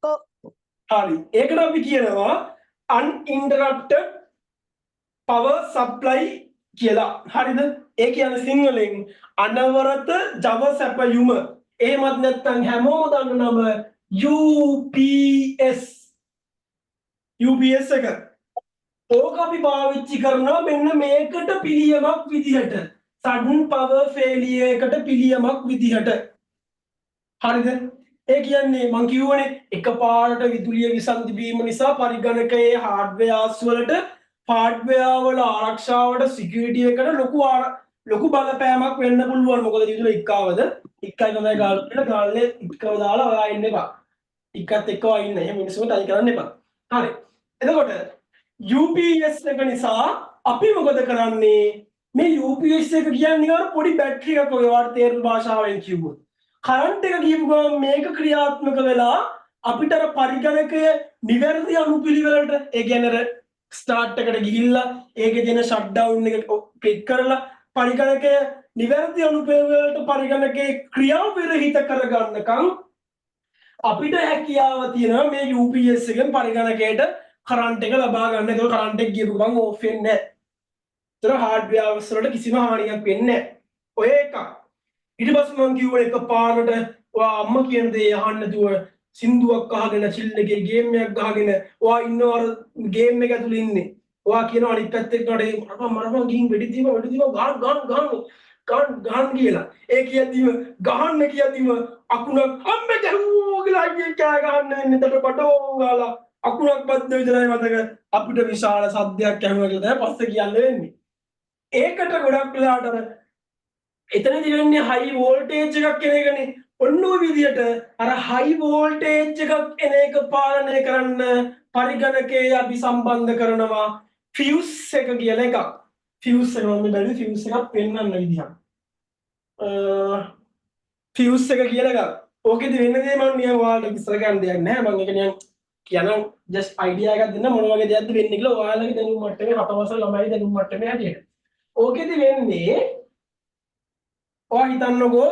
ඔව්. හරි. ඒකට අපි කියනවා uninterrupted power supply කියලා. හරිද? ඒ කියන්නේ සිංහලෙන් අනවරත ජව සැපයුම. එහෙමත් නැත්නම් හැමෝම දන්න නම UPS. UPS එක. ඕක අපි පාවිච්චි කරනවා මෙන්න මේකට පිළියමක් විදිහට. Sudden power failure එකට පිළියමක් විදිහට. හරිද? ඒ කියන්නේ මං කිව්වනේ, එකපාරට විදුලිය විසන්ධි වීම නිසා පරිගණකයේ හાર્ඩ්වෙයාර්ස් වලට, හાર્ඩ්වෙයාර් වල ආරක්ෂාවට, සිකියුරිටි එකට ලොකු බලපෑමක් වෙන්න පුළුවන්. මොකද විදුලිය ඉක්කාවද? ඉක්කයි තමයි ගාල් කියලා ගාල්ලේ ඉක්කව දාලා ඔයා ඉන්න එපා. ඉක්කත් එක්ක ඔයා ඉන්න. එහෙම මිනිස්සුන්ට තනි කරන්න එපා. හරි. එතකොට UPS එක නිසා අපි මොකද කරන්නේ? මේ UPS එක කියන්නේ නිකන් අර පොඩි බැටරි එකක් වගේ, ඔයාලට තේරෙන භාෂාවෙන් කිව්වොත්. කරන්ට් එක ගියපු ගමන් මේක ක්‍රියාත්මක වෙලා අපිට අර පරිගණකය නිවැරදි අනුපිළිවෙලට, ඒ කියන්නේ අර ස්ටාර්ට් එකට ගිහිල්ලා ඒකේ තියෙන ෂට් ඩවුන් එක ක්ලික් කරලා පරිගණකය නිවැරදි අනුපිළිවෙලට පරිගණකයේ ක්‍රියා විරහිත කරගන්නකම් අපිට හැකියාව තියෙනවා මේ UPS එකෙන් පරිගණකයට කරන්ට් එක ලබා ගන්න. ඒතකොට කරන්ට් එක ගියපු ගමන් ඕෆ් වෙන්නේ නැහැ. ඒතර හાર્ඩ්වෙයාර්ස් වලට කිසිම හානියක් වෙන්නේ නැහැ. ඔය එකක්. ඊට පස්සේ මං කිව්වා එකපාරට ඔයා අම්මා කියන දේ අහන්න නැතුව සින්දුවක් අහගෙන චිල් එකේ ගේම් එකක් ගහගෙන ඔයා ඉන්නවා අර ගේම් එක ඇතුලේ ඉන්නේ. ඔයා කියනවා අනිත් පැත්තේ ඉන්නවට ඒ මරපන් මරපන් ගිහින් වෙඩි දීපන් වෙඩි දීපන් ගහන්න ගහන්න ගහන්න ගහන්න ගහන්න කියලා. ඒ කියද්දිම ගහන්න කියද්දිම අකුණක් අම්මේ ගැහුවෝ කියලා අයියේ කෑ ගහන්න වෙන්නේ. එතකොට බඩෝ ගාලා අකුණක් බද්ද විතරයි මතක අපිට විශාල සද්දයක් ඇහුණා කියලා තමයි පස්සේ කියන්න වෙන්නේ. ඒකට ගොඩක් වෙලාවට අර එතනදි වෙන්නේ හයි වෝල්ටේජ් එකක් එන එකනේ. ඔන්න ඔය විදියට අර හයි වෝල්ටේජ් එකක් එන එක පාලනය කරන්න පරිගණකයේ අපි සම්බන්ධ කරනවා ෆියුස් එක කියලා එකක්. ෆියුස් එක මම මේ බැලුවේ ෆියුස් එකක් පෙන්වන්න විදිහක්. ෆියුස් එක කියලා එකක්. ඕකෙදි වෙන දේ මම නිකන් ඔයාලට විස්තර කරන්න දෙයක් නෑ. මම ඒක නිකන් කියනවා ජස්ට් අයිඩියා එකක් දෙන්න මොන වගේ දෙයක්ද වෙන්නේ කියලා ඔයාලගේ දැනුම් මට්ටමේ හත වසර ළමයි දැනුම් මට්ටමේ හැටියට. ඕකෙදි වෙන්නේ ඔයා හිතන්නකෝ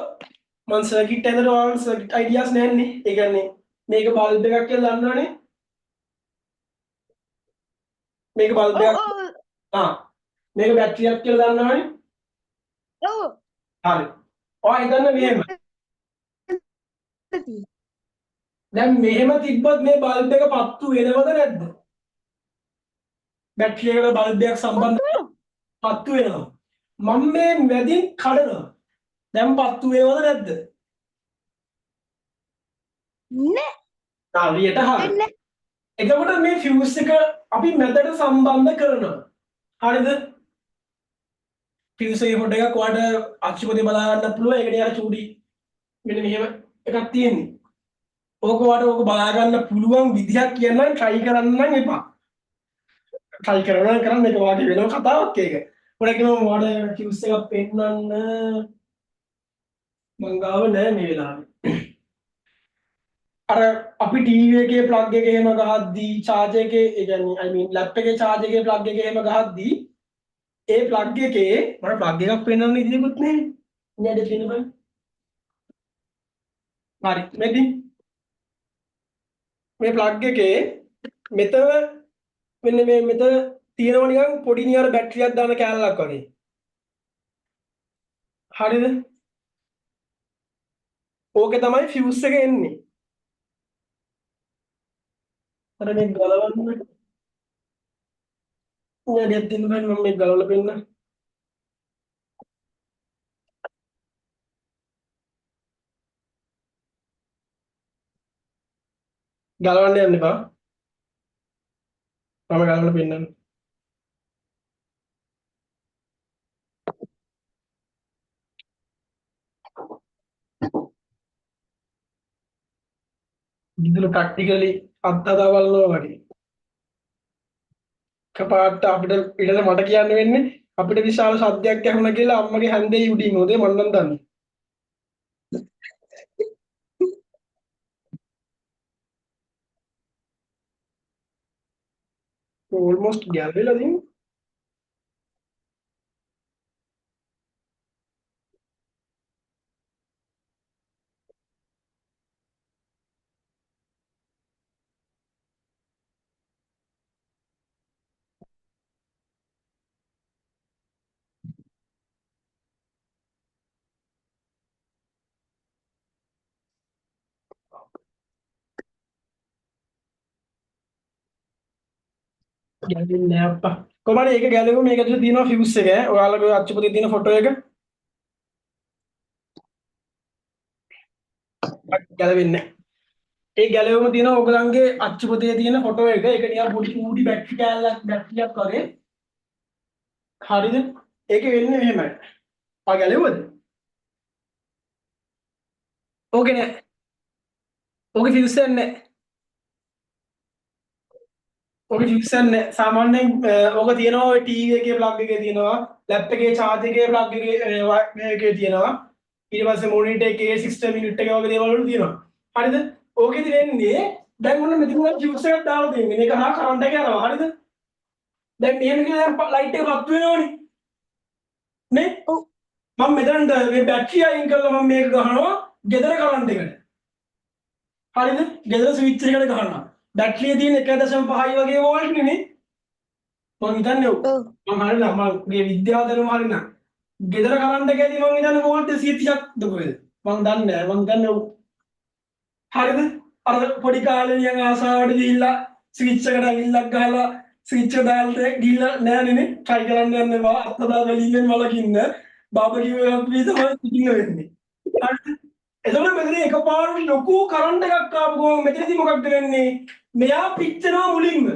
මං සර්කිට් ඇඳලා ඔයාලට සර්කිට් අයිඩියාස් නෑනේ. ඒ කියන්නේ මේක බල්බ් එකක් කියලා දන්නවනේ. මේක බල්බ් එකක්. ආ මේක බැටරියක් කියලා දන්නවනේ. ඔව්. හරි. ඔයා හිතන්න මෙහෙම. දැන් මෙහෙම තිබ්බොත් මේ බල්බ් එක පත්තු වෙනවද නැද්ද? බැටරි එකට බල්බ් එකක් සම්බන්ධ පත්තු වෙනවා. මම මේ මැදින් කඩනවා. දැන් පත්තු වෙනවද නැද්ද? නෑ. හරියට හරි. එතකොට මේ ෆියුස් එක අපි මැදට සම්බන්ධ කරනවා. හරිද? ෆියුස් එකේ ෆොටෝ එකක් ඔයාලට අක්ෂි පොතේ බලා ගන්නත් පුළුවන්. ඒකට යාර චූටි මෙන්න මෙහෙම එකක් තියෙන්නේ. ඕක ඔයාලට ඕක බලා ගන්න පුළුවන් විදිහක් කියන්නම් try කරන්න නම් එපා. try කරනවා නම් කරන්න ඒක වාගේ වෙනම කතාවක් ඒක. පොඩක් මම ඔයාලට ෆියුස් එකක් පෙන්නන්න මං ගාව නෑ මේ වෙලාවේ. අර අපි ටීවී එකේ ප්ලග් එක එහෙම ගහද්දී චාර්ජර් එකේ ඒ කියන්නේ I mean lap එකේ චාර්ජර් එකේ ප්ලග් එක එහෙම ගහද්දී ඒ ප්ලග් එකේ මට ප්ලග් එකක් පෙන්වන්න විදියකුත් නෑනේ. නේද තියෙන බෑ. හරි මෙතින් මේ ප්ලග් එකේ මෙතන මෙන්න මේ මෙතන තියෙනවා නිකන් පොඩි නියර බැටරියක් දාන කෑල්ලක් වගේ. හරිද? ඕකේ තමයි ෆියුස් එක එන්නේ. අර මේ ගලවන්න නෑ දෙන්න බෑ මම මේ ගලවලා පෙන්නන්න. ගලවන්න යන්න එපා. මම ගලවලා පෙන්නන්න. ගිදල ප්‍රැක්ටිකලි අත්හදා බලනවා වගේ. එකපාරට අපිට ඊට මට කියන්න වෙන්නේ අපිට විශාල සද්දයක් ඇහුණා කියලා අම්මගේ හැන්දේ උඩින් හොදේ මන් නම් දන්නේ. ඕල්මෝස්ට් ගැලවිලා තියෙන්නේ. ගැලවෙන්නේ නෑ අප්පා. කොහමද ඒක ගැලවෙමු මේක ඇතුලේ තියෙනවා ෆියුස් එක ඈ. ඔයාලගේ ඔය අච්චු පොතේ තියෙන ෆොටෝ එක. ගැලවෙන්නේ නෑ. ඒ ගැලවෙම තියෙනවා ඔයගලන්ගේ අච්චු පොතේ තියෙන ෆොටෝ එක. ඒක නිකන් පොඩි චූටි බැටරි කෑල්ලක් බැටරියක් වගේ. හරිද? ඒකේ වෙන්නේ මෙහෙමයි. ආ ගැලෙව්වද? ඕකේ නෑ. ඕකේ ෆියුස් එකක් නෑ. ඕකේ ෆියුස් එකක් නෑ. සාමාන්‍යයෙන් ඕක තියෙනවා ඔය ටීවී එකේ ප්ලග් එකේ තියෙනවා, ලැප් එකේ චාර්ජ් එකේ ප්ලග් එකේ මේ එකේ තියෙනවා. ඊට පස්සේ මොනිටර් එකේ සිස්ටම් යුනිට් එකේ වගේ දේවල් වල තියෙනවා. හරිද? ඕකෙදි වෙන්නේ දැන් ඔන්න මෙතන නම් ෆියුස් එකක් දාලා තියෙන්නේ. මේක හා කරන්ට් එක යනවා. හරිද? දැන් මෙහෙම කියලා දැන් ලයිට් එක පත්තු වෙනවනේ. නේ? ඔව්. මම මෙතනට මේ බැටරිය අයින් කරලා මම මේක ගහනවා ගෙදර කරන්ට් එකට. හරිද? ගෙදර ස්විච් එකට ගහනවා. බැටරිය තියෙන 1.5යි වගේ වෝල්ට් නේ. මං හිතන්නේ ඔව්. ඔව්. මං හරිනම්, මගේ විද්‍යාව දැනුම හරිනම්, ගෙදර කරන්ට් එක ඇති මං හිතන්නේ වෝල්ට් 130ක් ද කොහෙද, මං දන්නේ නෑ. මං හිතන්නේ ඔව්. හරිද? අර පොඩි කාලේ නිකන් ආසාවට ගිහිල්ලා ස්විච් එකට ඇඟිල්ලක් ගහලා ස්විච් එක දාලා ගිහිල්ලා නෑ නේ. ට්‍රයි කරන්න යන්න එපා. අත්හදා බැලීමෙන් වළකින්න. බාබකියු එකක් වී තමයි සිටින්න වෙන්නේ. හරිද? එතකොට මෙතන එකපාරට ලොකු කරන්ට් එකක් ආපු ගමන් මෙතනදී මොකක්ද වෙන්නේ? මෙයා පිච්චෙනවා මුලින්ම.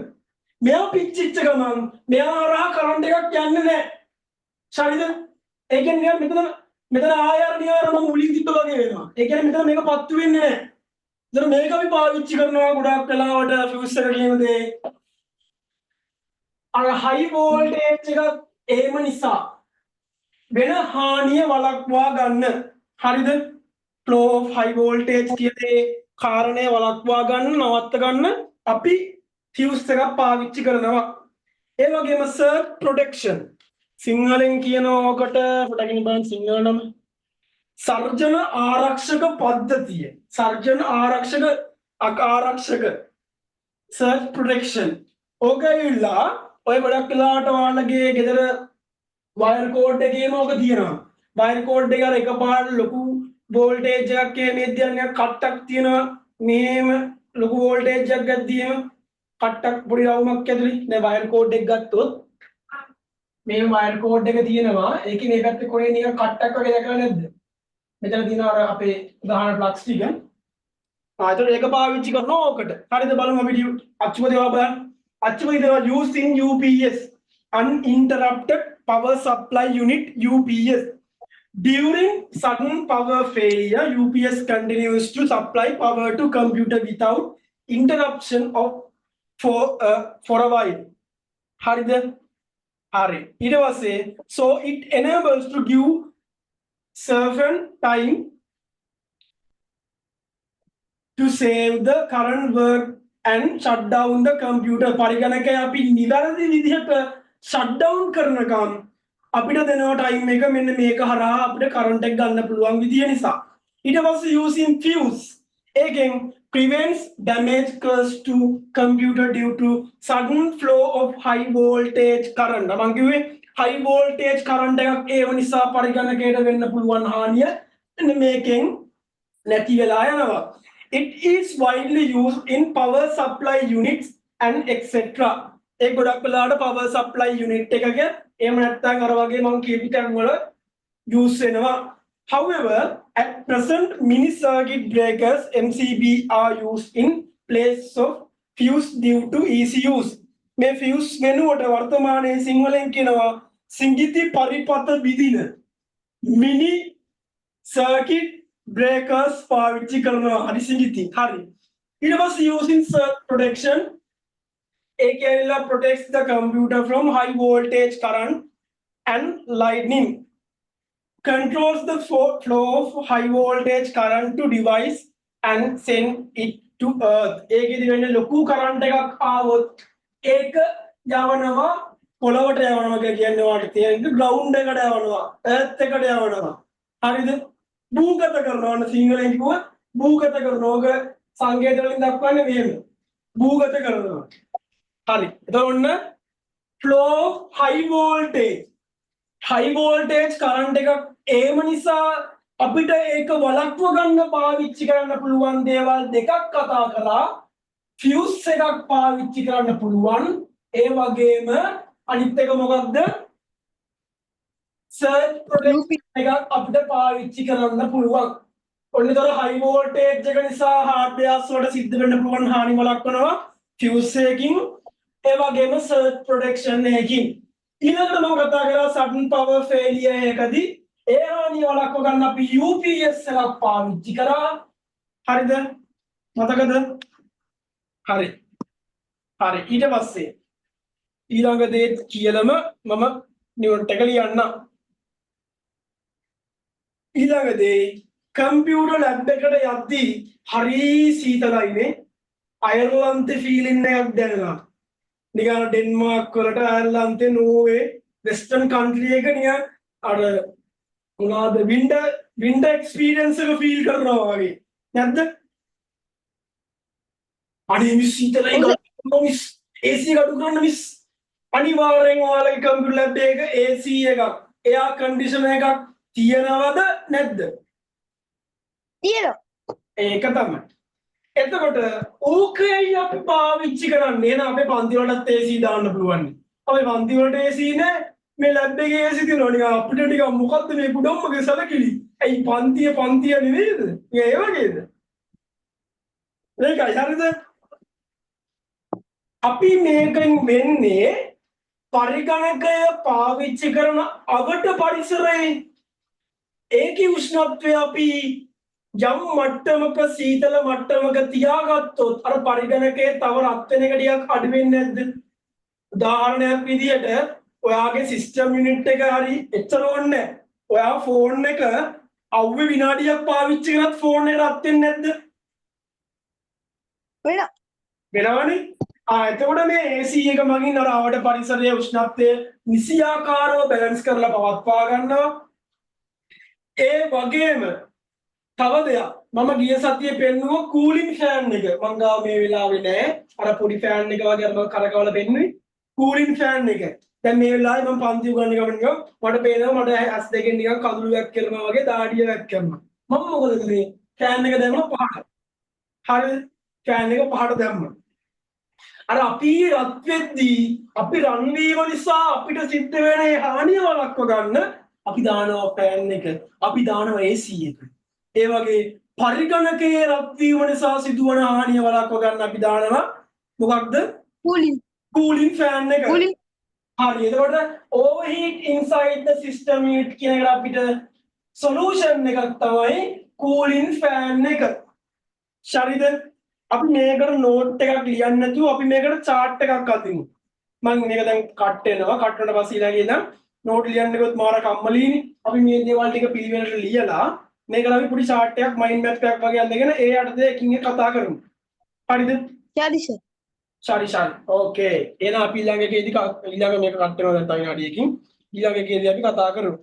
මෙයා පිච්චිච්ච ගමන් මෙයා හරහා කරන්ට් එකක් යන්නේ නැහැ. හරිද? ඒ කියන්නේ නිකන් මෙතන මෙතන ආය අර නිකන් අර මම මුලින් තිබ්බ වගේ වෙනවා. ඒ කියන්නේ මෙතන මේක පත්තු වෙන්නේ නැහැ. එතන මේක අපි පාවිච්චි කරනවා ගොඩාක් වෙලාවට ෆියුස් එක කියන දේ. අර හයි වෝල්ටේජ් එකක් එහෙම නිසා වෙන හානිය වළක්වා ගන්න. හරිද? ෆ්ලෝ ඔෆ් හයි වෝල්ටේජ් කියන ඒ කාරණය වළක්වා ගන්න, නවත්ත ගන්න අපි ෆියුස් එකක් පාවිච්චි කරනවා. ඒ වගේම සර්ජ් ප්‍රොටෙක්ෂන්, සිංහලෙන් කියන ඕකට පොඩකින් බලන්න සිංහල නම. සර්ජන ආරක්ෂක පද්ධතිය. සර්ජන ආරක්ෂක ආරක්ෂක සර්ජ් ප්‍රොටෙක්ෂන්. ඕක ඇවිල්ලා ඔය ගොඩක් වෙලාවට ඔයාලගේ ගෙදර වයර් කෝඩ් එකේම ඕක තියෙනවා. වයර් කෝඩ් එක අර එකපාරට ලොකු වෝල්ටේජ් එකක් එහෙම එද්දි අර නිකන් කට්ටක් තියෙනවා. මෙහෙම ලොකු වෝල්ටේජ් එකක් ගද්දි එහෙම කට්ටක් පොඩි රවුමක් ඇතුලේ. දැන් වයර් කෝඩ් එක ගත්තොත් මේ වයර් කෝඩ් එක තියෙනවා. ඒකේ මේ පැත්තේ කොනේ නිකන් කට්ටක් වගේ දැකලා නැද්ද? මෙතන තියෙනවා අර අපේ උදාහරණ ප්ලග්ස් ටික. ආ, එතකොට ඒක පාවිච්චි කරනවා ඕකට. හරිද? බලමු අපි අච්චුම දේවල් බලන්න. අච්චුම දේවල් use in UPS, uninterrupted power supply unit, UPS. During sudden power failure, UPS continues to supply power to computer without interruption of for a while. හරිද? හරි. ඊට පස්සේ so it enables to give certain time to save the current work and shut down the computer. පරිගණකය අපි නිවැරදි විදිහට shut down කරනකම් අපිට දෙනවා time එක, මෙන්න මේක හරහා අපිට කරන්ට් එක ගන්න පුළුවන් විදිය නිසා. ඊට පස්සේ using fuse, ඒකෙන් prevents damage caused to computer due to sudden flow of high voltage current. මං කිව්වේ high voltage current එකක් ඒව නිසා පරිගණකයට වෙන්න පුළුවන් හානිය මෙන්න මේකෙන් නැති වෙලා යනවා. It is widely used in power supply units and etc. ඒ ගොඩක් වෙලාවට power supply unit එකක එහෙම නැත්නම් අර වගේ මං කියපු තැන් වල use වෙනවා. However, at present, mini circuit breakers, MCB, are used in place of fuse due to easy use. මේ ෆියුස් වෙනුවට වර්තමානයේ සිංහලෙන් කියනවා සිඟිති පරිපථ බිඳින මිනි සර්කිට් බ්‍රේකර්ස් පාවිච්චි කරනවා. හරි, සිඟිති. හරි. ඊට පස්සේ using surge protection. ඒක ඇවිල්ලා protects the computer from high voltage current and lightning, controls the flow of high voltage current to device and send it to earth. ඒකෙදි වෙන්නේ ලොකු කරන්ට් එකක් ආවොත් ඒක යවනවා, පොළවට යවනවා කියලා කියන්නේ ඔයාලට තේරෙන්නේ ග්‍රවුන්ඩ් එකට යවනවා, අර්ත් එකට යවනවා. හරිද? භූගත කරනවා. ඔන්න සිංහලෙන් කිව්වොත් භූගත කරනවා. ඕක සංකේත වලින් දක්වන්නේ මෙහෙම. භූගත කරනවා. හරි. එතකොට ඔන්න flow of high voltage, high voltage current එකක් ඒම නිසා අපිට ඒක වළක්ව ගන්න පාවිච්චි කරන්න පුළුවන් දේවල් දෙකක් කතා කරා. ෆියුස් එකක් පාවිච්චි කරන්න පුළුවන්. ඒ වගේම අනිත් එක මොකක්ද? සර්ජ් ප්‍රොටෙක්ෂන් එකක් අපිට පාවිච්චි කරන්න පුළුවන්. ඔන්න ඒතර හයි වෝල්ටේජ් එක නිසා හાર્ඩ්වෙයාර්ස් වලට සිද්ධ වෙන්න පුළුවන් හානි වළක්වනවා ෆියුස් එකකින්, ඒ වගේම සර්ජ් ප්‍රොටෙක්ෂන් එකකින්. ඊළඟට මම කතා කරා සඩන් පවර් ෆේලියර් එකදී ඒ හානිය වළක්ව ගන්න අපි UPS එකක් පාවිච්චි කරා. හරිද? මතකද? හරි හරි. ඊට පස්සේ ඊළඟ දේ කියලම මම නියුට් එක ලියන්න. ඊළඟ දේ කම්පියුටර් ලැබ් එකට යද්දී හරි සීතලයිනේ. අයර්ලන්තේ ෆීලිං එකක් දැනෙනවා. නිකන් අර ඩෙන්මාර්ක් වලට, අයර්ලන්තේ, නෝර්වේ, වෙස්ටර්න් කන්ට්‍රි එක නිකන් අර මොනවාද වින්ටර් වින්ටර් එක්ස්පීරියන්ස් එක ෆීල් කරනවා වගේ නැද්ද? අනේ මිස්, සීතලයි ගන්න මිස්, AC එක අඩු කරන්න මිස්. අනිවාර්යෙන් ඔයාලගේ කම්පියුටර් ලැබ් එක AC එකක්, එයාර් කන්ඩිෂනර් එකක් තියනවද නැද්ද? තියෙනවා. ඒක තමයි. එතකොට ඕකයි අපි පාවිච්චි කරන්නේ. එහෙනම් අපේ පන්ති වලටත් AC දාන්න පුළුවන්. අපේ පන්ති වලට AC නෑ. මේ ලැබ් එකේ AC තියෙනවා. නිකන් අපිට නිකන් මොකද්ද මේ කුඩම්මගේ සැලකිලි. ඇයි, පන්තිය පන්තිය නෙවෙයිද? නිකන් ඒ වගේද? ඒකයි, හරිද? අපි මේකෙන් වෙන්නේ පරිගණකය පාවිච්චි කරන අවට පරිසරයේ ඒකේ උෂ්ණත්වය අපි යම් මට්ටමක, සීතල මට්ටමක තියාගත්තොත් අර පරිගණකයේ තව රත් වෙන එක ටිකක් අඩු වෙන්නේ නැද්ද? උදාහරණයක් විදියට ඔයාගේ සිස්ටම් යුනිට් එක හරි එච්චර ඕනේ නැහැ. ඔයා ෆෝන් එක අව්වේ විනාඩියක් පාවිච්චි කරත් ෆෝන් එක රත් වෙන්නේ නැද්ද? වෙනවා. වෙනවනේ. ආ, එතකොට මේ AC එක මගින් අර අවට පරිසරයේ උෂ්ණත්වය නිසියාකාරව බැලන්ස් කරලා පවත්වා ගන්නවා. ඒ වගේම තව දෙයක්, මම ගිය සතියේ පෙන්නුව කූලින් ෆෑන් එක. මං ගාව මේ වෙලාවේ නෑ. අර පොඩි ෆෑන් එක වගේ අර මං කරකවලා පෙන්නුවේ කූලින් ෆෑන් එක. දැන් මේ වෙලාවේ මං පන්ති උගන්න ගමන් නිකන් මට පේනවා මට ඇස් දෙකෙන් නිකන් කඳුළු වැක්කෙනවා වගේ, දාඩිය වැක්කෙනවා. මම මොකද කළේ? ෆෑන් එක දැම්ම පහට. හරිද? ෆෑන් එක පහට දැම්මා. අර අපි රත් වෙද්දී, අපි රන් වීම නිසා අපිට සිද්ධ වෙන ඒ හානිය වළක්ව ගන්න අපි දානවා ෆෑන් එක, අපි දානවා AC එක. ඒ වගේ පරිගණකයේ රත් වීම නිසා සිදුවන හානිය වළක්ව ගන්න අපි දානවා මොකක්ද? කූලින්. කූලින් ෆෑන් එක. කූලින්. හරි, එතකොට overheat inside the system unit කියන එකට අපිට සොලියුෂන් එකක් තමයි කූලින් ෆෑන් එක. හරිද? අපි මේකට නෝට් එකක් ලියන්න නැතුව අපි මේකට චාට් එකක් අදිමු. මම මේක දැන් කට් වෙනවා. කට් වුණාට පස්සේ ඊළඟ ඉඳන් නෝට් ලියන්න ගියොත් මාර කම්මලීනේ. අපි මේ දේවල් ටික පිළිවෙලට ලියලා මේකට අපි පොඩි චාට් එකක්, මයින්ඩ් මැප් එකක් වගේ අඳගෙන ඒ යටතේ එකින් එක කතා කරමු. හරිද? හරි සර්. සරි සරි. ඕකේ. එහෙනම් අපි ඊළඟ එකේදී ඊළඟ මේක කට් වෙනවා දැන් තව විනාඩියකින්. ඊළඟ එකේදී අපි කතා කරමු.